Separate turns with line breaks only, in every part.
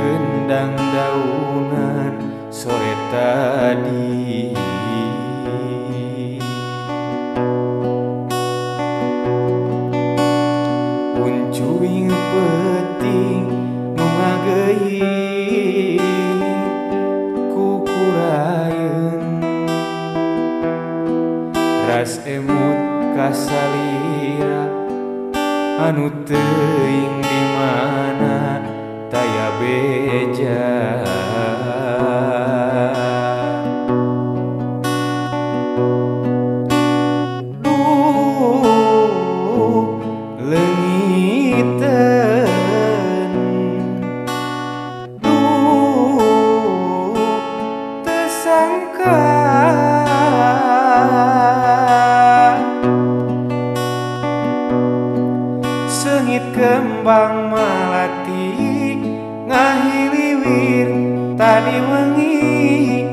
gendang daunan sore tadi. Uncuing peuting nu ngageuing kukurayeun, ras emut kasalira anu teuing di mana taya beja. Duh leungiteun, duh teu sangka, seungit kembang malati ngahiliwir tadi wengi,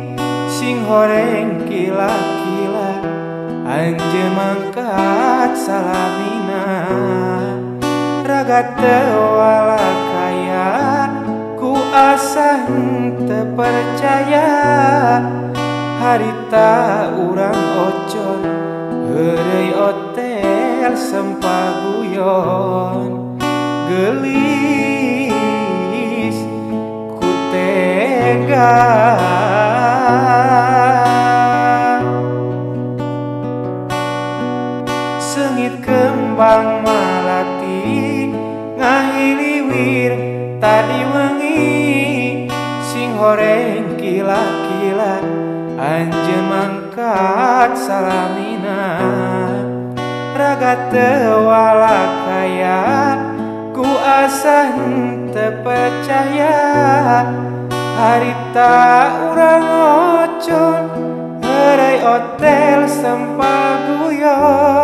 sing horeng kila-kila anjeun mangkat salamina. Raga teu walakaya ku asa henteu percaya, harita urang ocon heureuy otel sempaguyon. Geulis ku tega, seungit kembang malati ngahiliwir tadi wengi, sing horeng kila-kila anjeun mangkat salamina. Raga teu walakaya ku asa henteu percaya, harita urang ocon heureuy otel sempaguyon.